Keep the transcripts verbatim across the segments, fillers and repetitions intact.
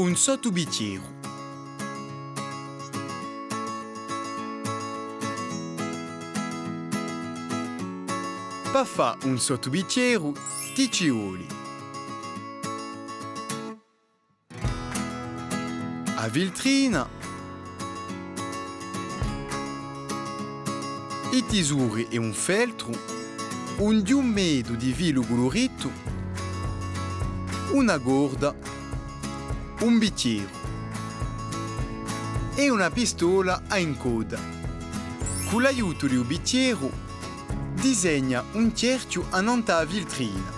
Un sottubichjeru. Pà fà un sottubichjeru, ti ci voli a filtrina, i tisori è un feltru, un ghjumeddu di filu culuritu, una corda, un bichjeru è una pistola à incodda. Cù l'aiutu di u bichjeru, disegna un chjerchju annant'à a filtrina.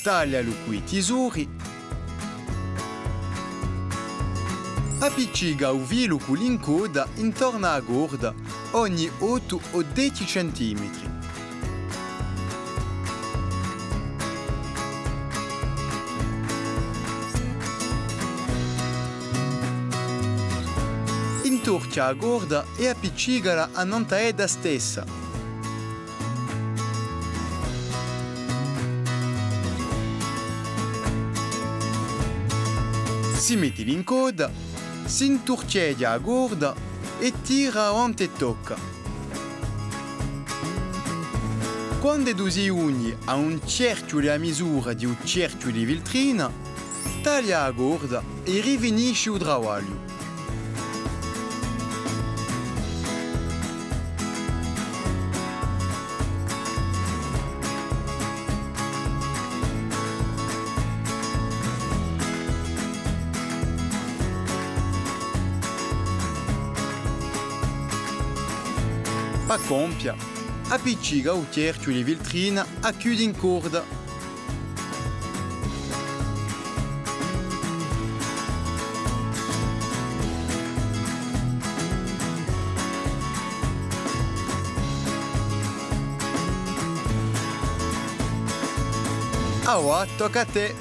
Taglialu cù i tisori. Appiccica u filu cù l'incodda intorna à a corda ogni ottu o deci centimetri. Intorchja a corda è appiccicala annant'à edda stessa. Si metti l'incodda, s'inturchjeghja a corda è tira avanti è tocca. Quand'eddu si ghjunghji à un chjerchju di a misura di u chjerchju di filtrina, taglia a corda è rifinisci u travagliu. Pà compia, appiccica u chjerchju di filtrina à chju d'incorda. Avà, tocca à tè!